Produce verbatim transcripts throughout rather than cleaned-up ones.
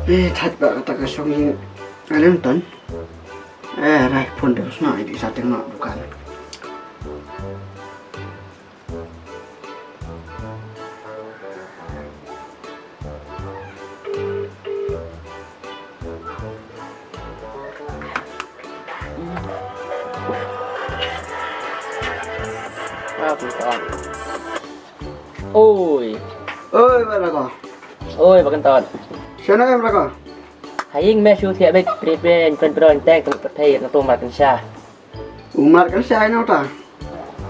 Eh, thait ba kata ka shong ïing. Alem ton. Eh, rai phone dang sna di sa teng nok dukan. Oi. Oi, ba lako. Oi, ba kynton. Shano em lako? Ha ïing me shu thiah bit, pri pri, pren pren, tek, pyrthei, na tu mar kynsha. U mar kynsha ino ta?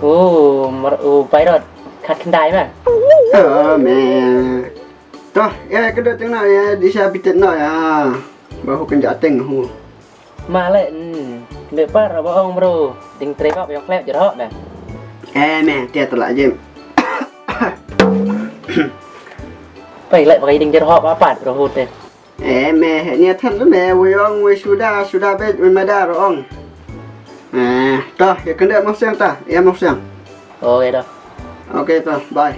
U mar, u pairot, khat khyndai ma. Oh, me. Toh, ya, kyndoh teng na, ya, di sha bitet na, ya. Ba hu kynja teng hu. Ma le, hmm. Kyndoh par, ba ong bro. Ding tre ba, ba ong khlep, jerhok, me. Eh, me, tia tela jem. Pai le, ba ding jerhok, ba pat, bro, hu te. Eh, me, heh, nia than me, wei ong, wei suda, suda bej, wei mada ro ong. Eh, toh, ya kende moseng ta, ya moseng. Oh, ya dah. Oke, toh, bye.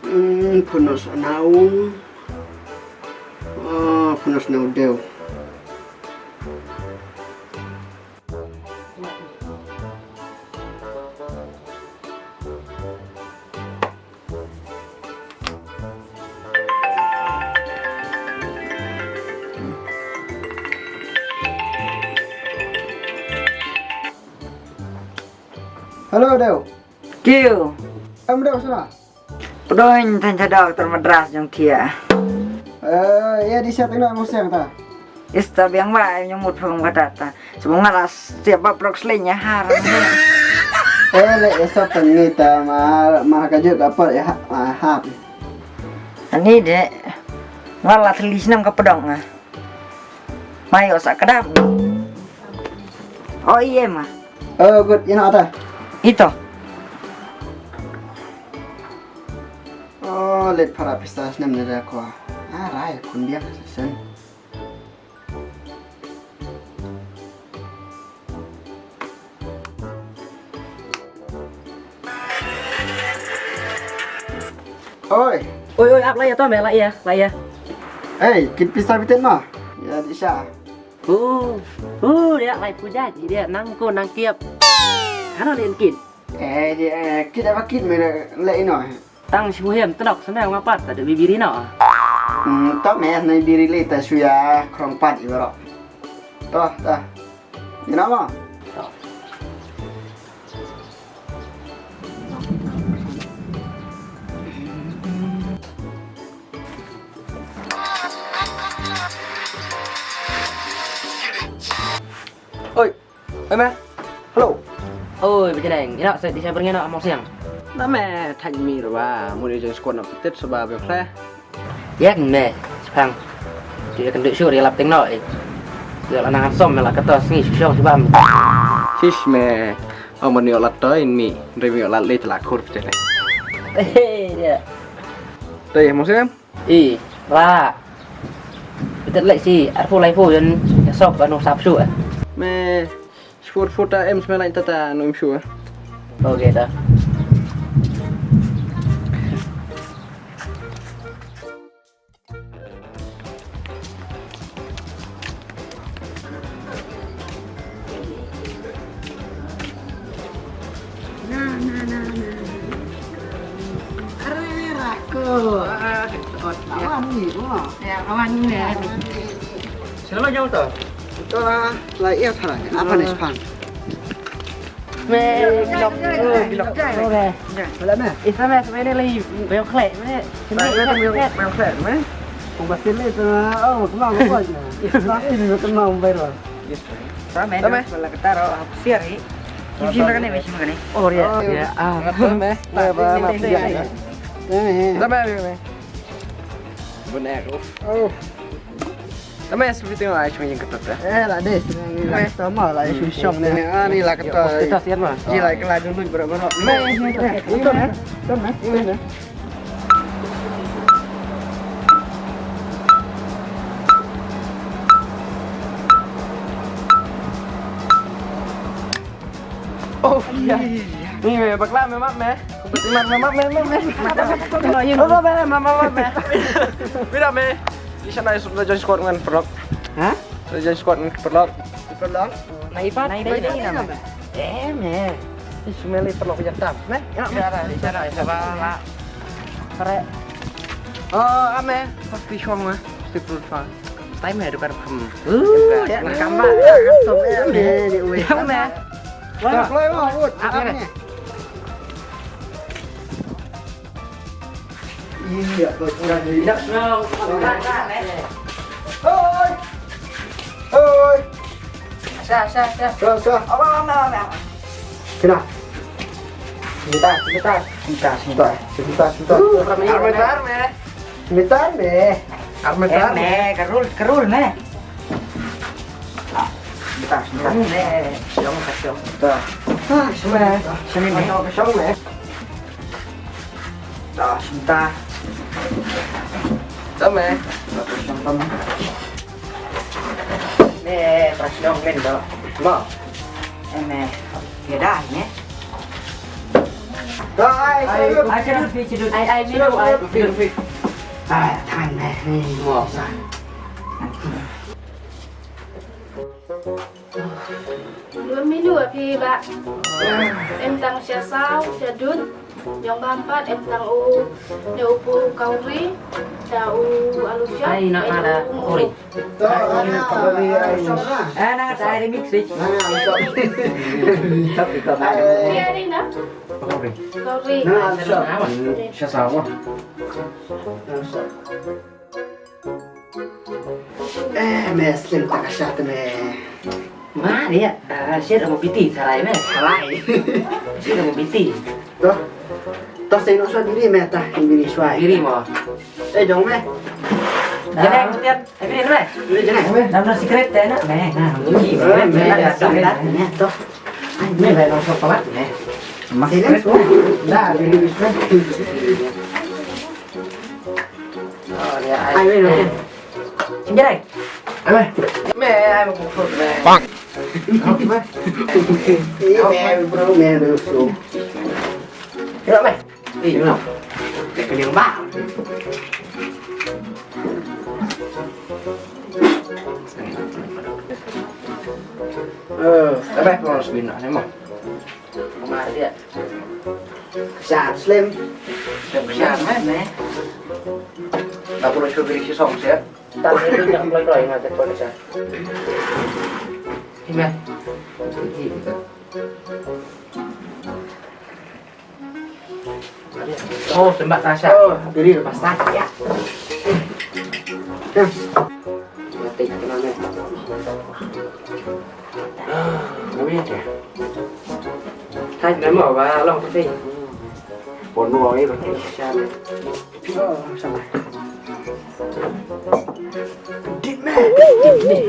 Hmm, punos anaung. Oh, punos naudeu. Hello, Deu. Kiu. Em, Deu, sana. Pdoi, than cha doktor Madras jong thia. Eh, ya di siat ina mo siang ta. Ista biang ba, em, nyamut phang kata ta. Sebab ngala siap ba prok sleng ya har. Eh, le, esa pengi ta ma, ma ka juk ka per ya ha-, ma, har. Ani de, ngala theli snam ka pedong, ah. Mayo sa kedap. Oh, iya, ma. Oh, good, ina ata. Ito. Oh, let para pista snem ne da ko. Ah, rai, kun biang sen. Oi. Oi, oi, ap la ya to me, la ya, la ya. Hey, kit pista bitin ma. Ya di sha. Uh, uh, dia lai puja ji dia nang ko nang kiap. Hano dia kit. Eh, dia, eh, kit apa kit me le ino. Tang shi muhim tenok sana ngapat ta de bibiri no. Hmm, to me na bibiri le ta shuya krong pat iwaro. To, ta. Ina ma. Oi, oi me. Hello. Oi, bajneng. Ina sa di sa berngen among siang. Na me thaj mi rwa, mu di jeng squad na pitit seba be khle. Yak me, sepang. Ti kan duk syur ya lap teng no. Ya la nang som me la kata sngi syong sebam. Sis me. Aman yo la toin mi. Ndri mi yo la le la kur pitit. Eh, dia. Tei mo sem? I, la. Bitet lek si, arphew laiphew ïan, ïa sop ba nu sap shu, eh. Me, shiphew, shiphew ta em smelai ta ta nu im shu, eh. Okay ta. Na, na, na, na. Are, rako. Ah, ah, ah. Awan ni, oh. Ya, awan ni, ya. Sino ma jong to? Ito la, la iya tara. Apa ni, ah, Spang? Me, bilok, oh, bilok. Wala me. Isa me, sa me ni lai, bayong khlek me. Sino me, bayong khlek me. Kung basil ni, sa, oh, kena apa aja. Isa ini kena bayar. Tame, tame. Wala ka taro, ah, siar hi. Sim, sim ka ne, sim ka ne. Oh, ya. Ya, ah. Tame. Tame, tame. Tame, tame. Bun ek. Oh. Tame, seperti yang ai chung yang ketat, eh. Eh, lah deh. Tame. Tama lah, hmm, chung shong ni. Ah, ni lah ketat. Kita siap mah. Ji lah, kelas dulu, bro, bro. Tame, tame. Tame, tame. Oh, iya. Ni me, bakla me, map me. Map me, map me, map me. Map me, map me, map me. Mira me. Isa na isuk na join squad ngan perlok. Ha? Na join squad ngan perlok. Perlok? Na ipat, na ipat, na ipat. Eh me. Isuk me li perlok biar tam. Me. Ya, ya, ya, ya, ya, ya. Kare. Oh, ame. Pasti shong me. Pasti perlu shong. Time me dukan kham. Uh, ya. Ngam ba. Som me. Ni uwe. Ya me. Wah, play wah, ut. Ah, ni. Iya, betul. Tidak, no. Hoi. Hoi. Sa, sa, sa. Sa, sa. Apa, apa, apa? Kena. Sebentar, sebentar. Sebentar, sebentar. Sebentar, sebentar. Uh, kami armada, armada. Sebentar, me. Armada, me. Kerul, kerul, me. Sebentar, sebentar. Me. Siang, siang. Sebentar. Ah, sini, me. Sini, me. Siang, me. Dah, sebentar. Dah, me. Dah, sebentar, me. Me, pas dong, men, dah. Mau. Eh, me. Ya dah, me. Dah, ai, ai, ai, cedut, cedut. Ai, ai, minum, ai. Kopi, kopi. Ah, tangan, me. Ni, mau, sah. Lun minu a phi ba. Em tang sha saw, sha dud. Jong ba empat em tang u ne u pu kauri. Sha u alu sha. Ai, na ada kori. Eh, na ada remix, eh. Phi ari na? Kauri. Sha saw. Eh, me slim ta ka sha te me. Ma dia, ah, sir mo piti sarai me. Sarai. Sir mo piti. Toh. Toh, sai no sa biri me ta, biri swai. Biri mo. Eh, jong me. Jene, kemudian, eh, biri me. Biri jene. Nam no secret te na me. Na, biri. Eh, me, me, me, me, toh. Ai, me, me, no so pala me. Mas secret. Da, biri swai. Oh, dia ai. Ai, me, me. Sini, Rai. Ai, me. Me, ai, me, me. Bang. Ai, me, bro, me, me, bro. Kira, me. Eh, no. Dia kena bang. Eh, tapi kalau harus bina, emang. Kemar dia. Kesian, Slim. Kesian, men, eh. Tak perlu suruh beri si song, siap. Tak perlu nak keluar-keluar, ingat, tak perlu, siap. Ini, men. Oh, tembak Tasha. Oh, diri lepas tak, ya. Ya. Mati, tenang, ya. Ah, lebih aja. Hai, nama, Abah? Long putih. Pon long ini, Bang. Siap. Oh, sama. Dit, meh. Dit, meh.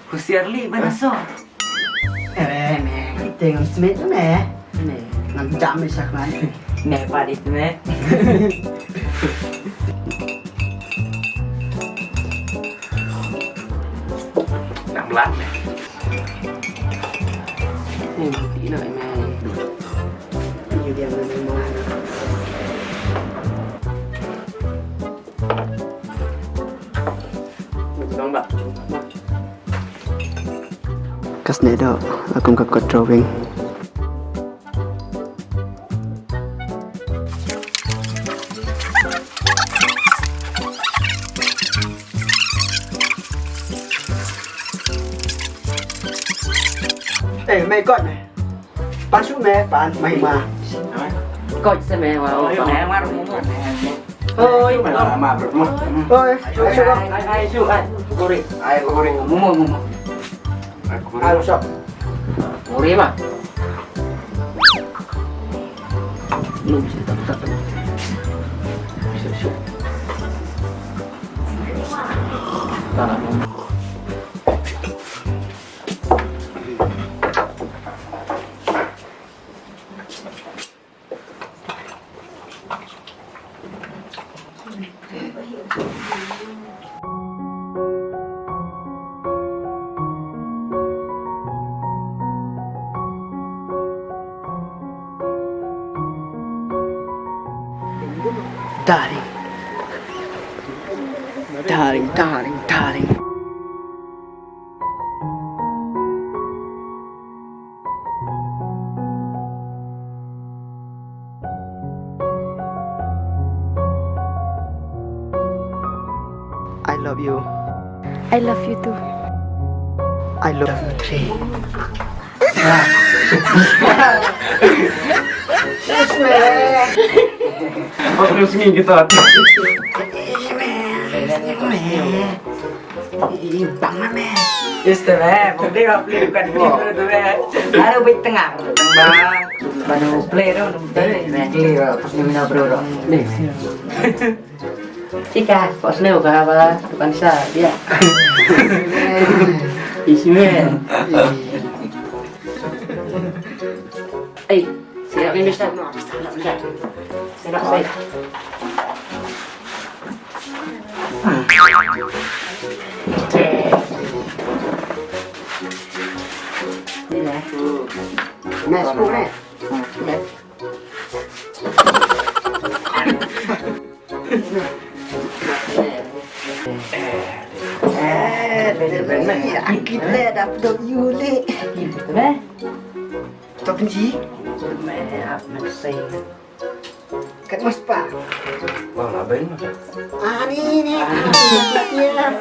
Husiar li, mana so? Eh, me, tengok semet me. Me, ngam jam me sak man. Me, padit me. Nang lat me. Ni, ina me. Ni dia me. Ka snieh doh, la kum ka kot drawing. Eh, mai kot me. Pan shu me, pan mai ma. Kot se me, wa. Oi, oi. Oi, ma, ma, ma, ma. Oi, shu, shu, ai, ai, shu, ai. Kuri. Ai, kuri. Mumu, mumu. Ai, kuri. Ai, shu. Kuri ma. Num, shu, tak, tak. Shu, shu. Tak, tak. Darling. Darling, darling, darling. I love you. I love you too. I love you three. Apa terus ngin kita? Ih, bang lah, meh. Ih, tengah, meh. Baru bit tengah. Bang. Baru play dong, play. Play, pas ni mina bro dong. Ni, meh. Chika, pas ni ka ba, bukan sa, dia. Ismail. Eh, siap ni, Mister. Siap, siap. Ni lah. Mas, kau ni. Mas. Eh, eh, eh, eh, kita dah duduk yuli. Kita, eh? Stop ni. Kat Mas Pak. Bang, lah, bang. Ah, ni, ni. Ah. Ya.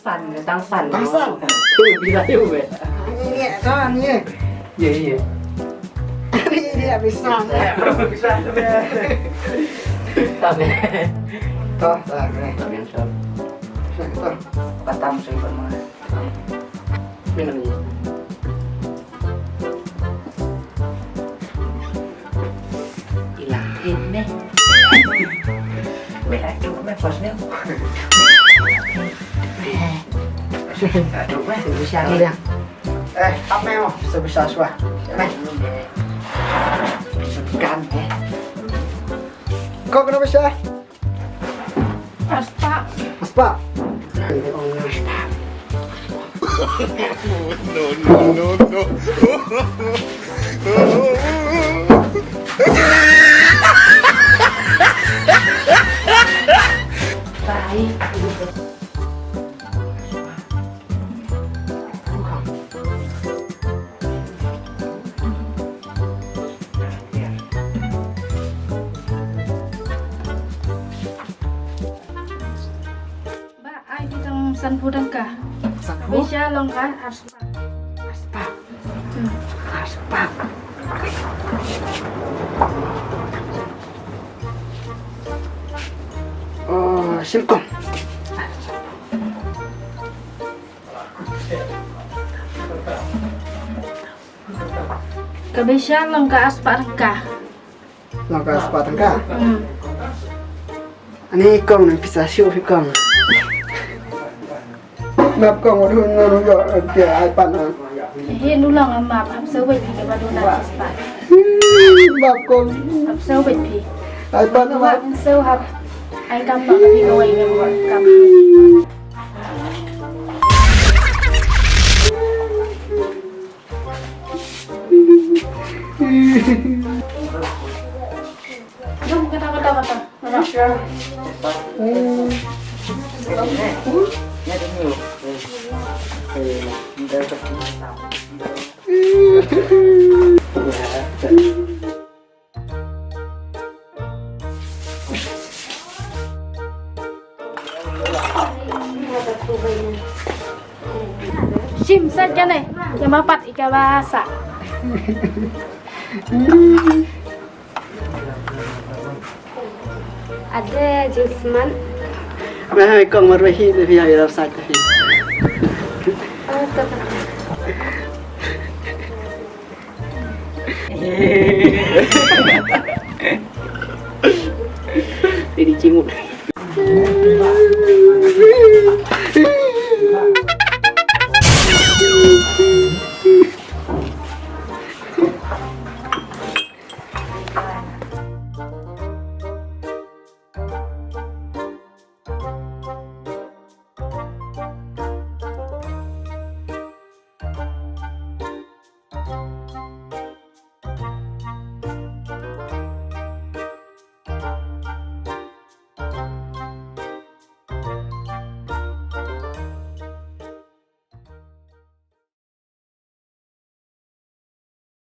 San, tang san. Tang san. Tu, bila you, be. Ah, ni, ni, tang, ni. Ya, ya. Ni, ni, habis san. Habis san, be. Tang, be. Tang, tang, be. Tang, be, tang. Tang. Batam, saya pernah. Minum ni. Ilang pin ni. Weh, aduh, meh, bos ni. Aduh, meh, bisa ni. Eh, apa meh, oh? Bisa, bisa, suah. Meh. Kan, eh. Kau kenapa sih? Aspa. Aspa. No, no, no, no. Bye. Ba, ai ki tang sanphew tyngka. Sanphew? Pisa long ka arspah. Arspah. Hmm. Arspah. Oh, sim kong. Ka pisa long ka arspah tyngka. Long ka arspah tyngka. Hmm. Ani kong, nang pisa shuh phi kong. Map kong, wa duna nang ïoh, eh, ai pan na. Hi, nu long map, hap sawit phi ka ba duna shispa. Hmm, map kong. Hap sawit phi. Ai pan na. Hap sawit hap. Ai kam pa ka phi ka wai ka kam. Jom, kata, kata, kata. Kata. Shim sa kane, ïa ma pat ïa ka ba sa. Ade jisman. Ba hai kong marwei hi de hi ïa sa hi. Oh, to, to. Ini cingut.